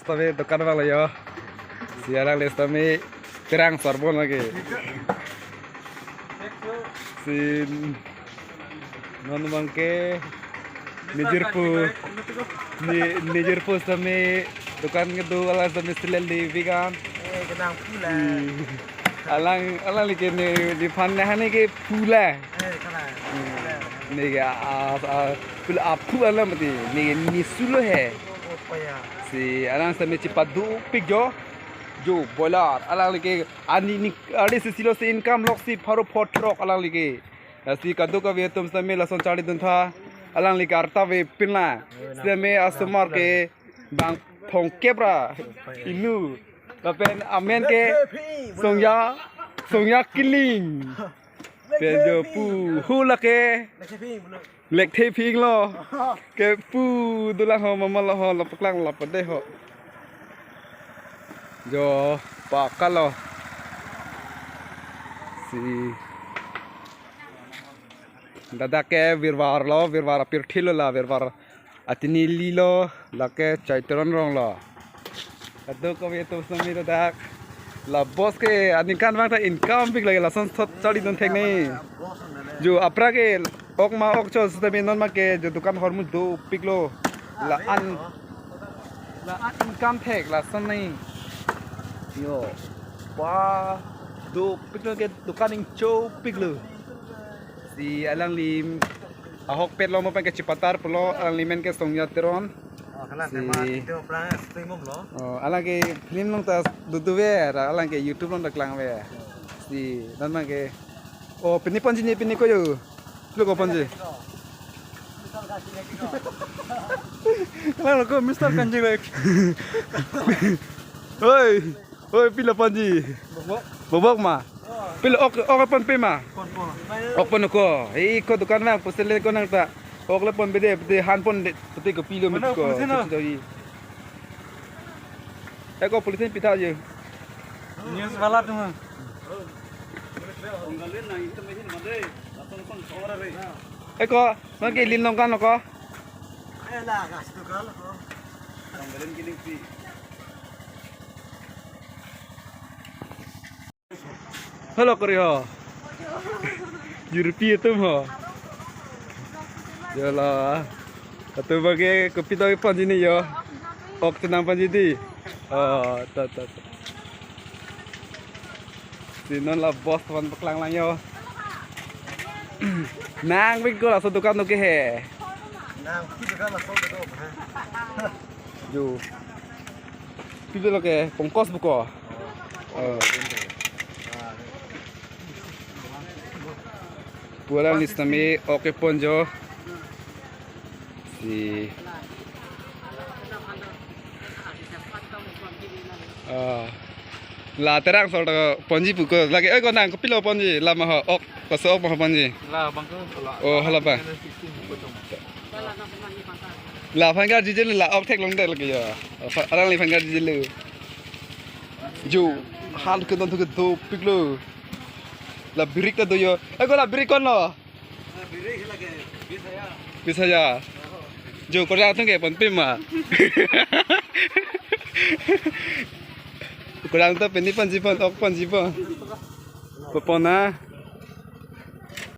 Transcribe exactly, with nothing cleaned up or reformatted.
Sitame dukan abang lo yo. Si alangli sitame terang sarbon lagi. Si non abangke nejirpo, ne, nejirpo sitame dukan kedo alang sitame silel di bigan. Eh, kenang pula. Hmm. Alang, alanglike ne, nephan nahane ke pula. Eh, kenang. Hmm. Pula. Neke a, a, pula aphu alam mati. Neke nesu lo he. Oh, oh, oh, ya. Si alang sitame chepadopik jo. Jo, boiler. Alanglike ani ni, ani si silo si income lok si pharo pho throk alanglike. Lasi kadokave atum sitame lason charlidun tha. Alanglike arta avepin la. Sitame asomar ke bang thomkep ra hinu. Lapen amen ke Songja, Songja Killing. Pen jo pu hu lake. Lekthe Phing lo. Ke pu dolang ho, mama lo ho, lapaklang lapade ho. Jo, pakalo. Si. Ladak ke virvar lo, virvar apirthe lo la, virvar atini li lo, lake Chai Teron rong lo. Kadokave atum sitame ladak. La boss ke aningkan abang ta income pik lagi, lason thot charlidun thek ne. Jo apra ke ok ma ok cho sitame non ma ke jo dukan hormu dopik lo. La-an, la-an income thek lason ne. Jo. Wa dopik lo ke dukan ingchopik lo. Si alangli ahokpet lo mo pen ke chepatar pulo, alangli men ke Songja Teron. Oh, kalang si tema video plang shooting mom lo. Oh, alang ke film along ta dudu ve, alang ke YouTube along ta klang ve. Si, non abangke. Oh, pini ponji ne, pini ko yo. Lo ko ponji. Kalang lo ko Mister Kanji lek. Hoi. Hoi, pilo ponji. Bobok. Bobok ma. Pilo ok, ok ponpe ma. Pon, pon. Ok pon ko. Eh, ko dukan ma pusele ko nangta. Ok le ponpe de, de han pon de, pute ko pilo mit ko. Mana police na? Chuchu dagi. Eh, ko police ni pitha je. News wala tu ma. Eh, ko, nang ke lin long kan ko? Eh, la gas tu kan ko. Halo kori ho. Jurpi atum ho. Jala. Atum abangke kopi doi ponji ne yo. Ok chenam ponji di. Oh, ta ta ta. Si non la boss van paklang lang yo. Nang big ko laso dukan no ke he. Nang big dukan laso dukan. Jo. Pilo lo ke pongkos buko. Oh. Pu alangli sitame ok kepon jo. Si. Ah. La terang sol ta ponji pu ko lake, oi, ko nang kopilo ponji, la ma ho ok, koso ok ma ho ponji. La abang ko la. Oh, hala ba. La phan karjije la ok theklong det lake ya. Alangli phan karjije lo. Jo, han kedon thu kedopik lo. La birik ta do yo. Eh, ko la birik kon lo? Bis hajar. Jo, kurang atum ke ponpe ma. Kurang atum pini ponji pon, ok ponji pon. Pon na.